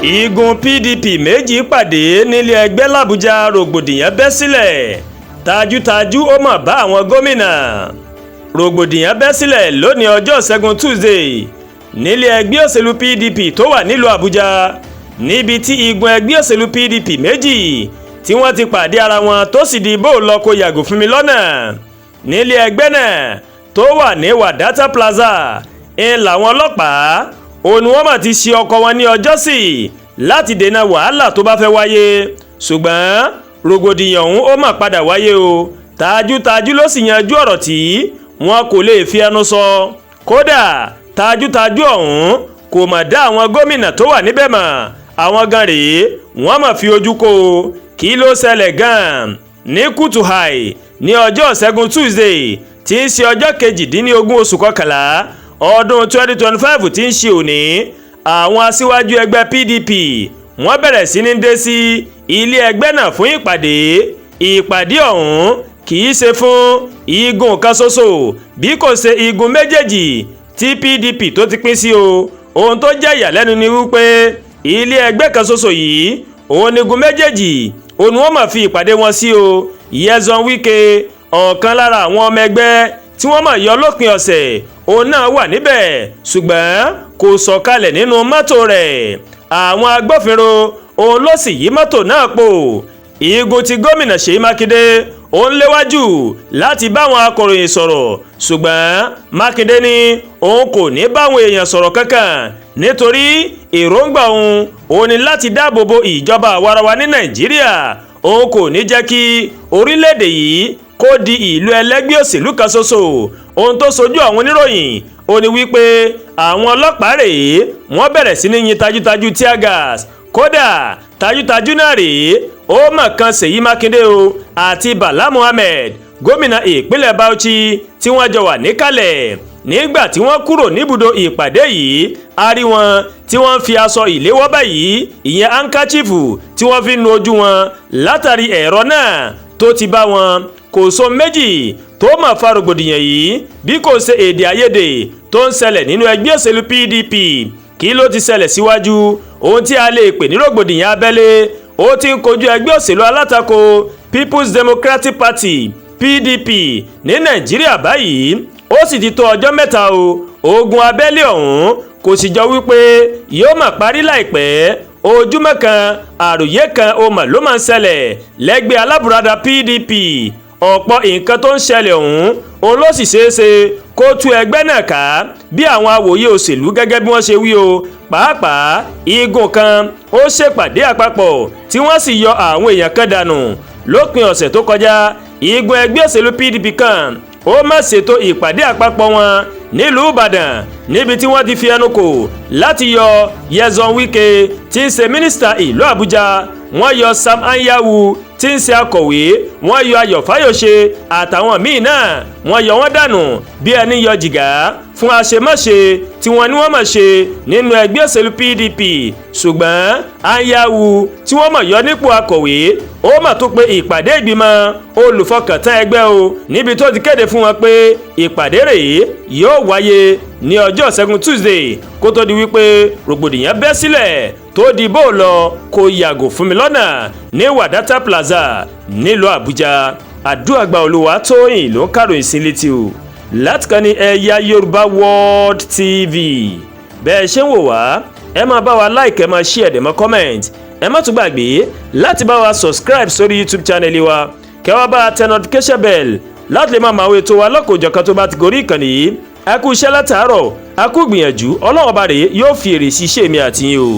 Igun PDP méjì pàdé nílé ẹgbẹ́ làbújá, rògbòdìyàn bẹ́ sílẹ̀, tajútajú ó mọ̀ bá àwọn gómìnà. Rògbòdìyàn bẹ́ sílẹ̀ lónìí, ọjọ́ Ṣẹ́gun Tuesday, nílé ẹgbẹ́ òṣèlú PDP tó wà nílùú Àbújá, níbi tí igun ẹgbẹ́ òṣèlú PDP méjì tí wọ́n ti pàdé ara wọn, tó sì di bó lọ kó yàgò fún mi lọ́nà. Nílé ẹgbẹ́ náà tó wà ní Wadata Plaza ń làwọn ọlọ́pàá òun ni wọ́n mà ti ṣe ọkọ̀ wọn ní ọjọ́sí láti dènà wàhálà tó bá fẹ́ wáyé, ṣùgbọ́n rògbòdìyàn ọ̀hún ó mà padà wáyé o. Tajútajú ló sì yanjú ọ̀rọ̀ tí wọn kò lè fi ẹnu sọ. Kódà, tajútajú ọ̀hún kò mà dá àwọn gómìnà tó wà níbẹ̀ mọ̀. Àwọn gan rèé, wọ́n mà fi ojú kó o. Kí ló ṣẹlẹ̀ gan-an ní kùtù hàì ní ọjọ́ Ṣẹ́gun Tuesday, tí ń ṣe ọjọ́ 18 oṣù kọkànlá ọdún 2025, tí ń ṣe òní? Àwọn aṣíwájú ẹgbẹ́ PDP, wọ́n bẹ̀rẹ̀ sí ní dé sí ilé ẹgbẹ́ náà fún ìpàdé. Ìpàdé ọ̀hún kì í ṣe fún igun kan ṣoṣo, bí kò ṣe igun méjèèjì tí PDP tó ti pín sí o. Ohun tó jẹ́ ìyàlẹ́nu ni wípé ilé ẹgbẹ́ kan ṣoṣo yìí, òun ni igun méjèèjì òun ni wọ́n máa fi ìpàdé wọn sí o. Nyesom Wike, ọ̀kan lára àwọn ọmọ ẹgbẹ́ tí wọ́n máa yọ lópin ọ̀sẹ̀, òun náà wà níbẹ̀, ṣùgbọ́n kò sọ̀kalẹ̀ nínú mọ́tò rẹ̀. Àwọn agbófinró òun ló sì yí mọ́tò náà po. Igun ti gómìnà Ṣèyí Mákindé, òun léwájú láti báwọn akọ̀ròyìn sọ̀rọ̀, ṣùgbọ́n Mákindé ní òun kò ní báwọn èèyàn sọ̀rọ̀ kankan, nítorí èròǹgbà òun òun ni láti dáàbò bo ìjọba àwarawa ní Nàìjíríà. Òun kò ní jẹ́ kí orílẹ̀-èdè yìí kó di ìlú ẹlẹ́gbẹ́ òṣèlú kan ṣoṣo. Ohun tó sojú àwọn oníròyìn ó ní wípé àwọn ọlọ́pàá rèé, wọ́n bẹ̀rẹ̀ sí ní yin tajútajú tear gas. Kódà, tajútajú náà rèé, ó mọ̀ kan Ṣèyí Mákindé o àti Bala Muhammed, gómìnà ìpínlẹ̀ Bauchi, tí wọ́n jọ wà níkàlẹ̀. Nígbà tí wọ́n kúrò níbùdó ìpàdé yìí, a rí wọn tí wọ́n fi aṣọ ìléwọ́ báyìí, ìyẹn handkerchief, tí wọ́n fi nu ojú wọn látàrí ẹ̀rọ náà tó ti bá wọn. Kò sọ méjì tó mà fa rògbòdìyàn yìí bí kò ṣe èdè àìyedè tó ń ṣẹlẹ̀ nínú ẹgbẹ́ òṣèlú PDP. Kí ló ti ṣẹlẹ̀ síwájú? Ohun tí a lè pè ní rògbòdìyàn abẹ́lé, ó ti ń kojú ẹgbẹ́ òṣèlú alátakò People's Democratic Party, PDP, ní Nàìjíríà báyìí. Ó sì ti tó ọjọ́ 3 o. Ogun abẹ́lé ọ̀hún kò sì jọ wípé yóò mà parí láìpẹ́. Ojúmọ́ kan, àròyé kan, ó mà ló máa ń ṣẹlẹ̀ lẹ́gbẹ́ alábùradà PDP. Ọ̀pọ̀ nǹkan tó ń ṣẹlẹ̀ ọ̀hún òun ló sì ṣeé ṣe kó tú ẹgbẹ́ náà ká, bí àwọn awòye òṣèlú gẹ́gẹ́ bí wọ́n ṣe wí o. Pàápàá, igun kan ó ṣèpàdé àpapọ̀ tí wọ́n sì yọ àwọn èèyàn kan dànù lópin ọ̀sẹ̀ tó kọjá. Igun ẹgbẹ́ òṣèlú PDP kan ó má ṣètò ìpàdé àpapọ̀ wọn nílùú Ìbàdàn, níbi tí wọ́n ti fi ẹnu kò láti yọ Nyesom Wike, tí ń ṣe mínísítà ìlú Àbújá. Wọ́n yọ Sam Anyanwu, tí ń ṣe akọ̀wé, wọ́n yọ Ayọ̀ Fáyọ̀ṣe àtàwọn míì náà. Wọ́n yọ wọ́n dànù bí ẹni yọ jìgá fún àṣemáṣe tí wọ́n ní wọ́n mọ̀ ṣe nínú ẹgbẹ́ òṣèlú PDP. Ṣùgbọ́n Anyanwu tí wọ́n mọ̀ yọ nípò akọ̀wé, ó mà tó pé ìpàdé ìgbìmọ̀ olùfọkàntán ẹgbẹ́ o, níbi tó ti kéde fún wọn pé ìpàdé rèé yóò wáyé ní ọjọ́ Ṣẹ́gun Tuesday, kó tó di wípé rògbòdìyàn bẹ́ sílẹ̀, tó di bó lọ kó yàgò fún mi lọ́nà ní Wadata Plaza nílùú Àbújá. Àdúràgbà Olúwa Tóyìn ló ń kàròyìn sí létí o láti kàn ní Ẹ̀yà Yorùbá World TV. Bẹ́ẹ̀ ṣe ń wò wá, ẹ máa bá wa like, ẹ máa share, ẹ máa comment. Ẹ má tún gbàgbé láti bá wa subscribe sórí YouTube channel wa, kẹ́ wá bá tẹ notification bell láti lè máa mọ àwọn ètò wa lọ́kọ̀ọ́jọ̀kan tó bá ti gorí ìkànnì yìí. A kú iṣẹ́ látàárọ̀, a kú gbìyànjú. Ọlọ́run Ọba rèé yóò fi èrè sí iṣẹ́ mi àti yín o.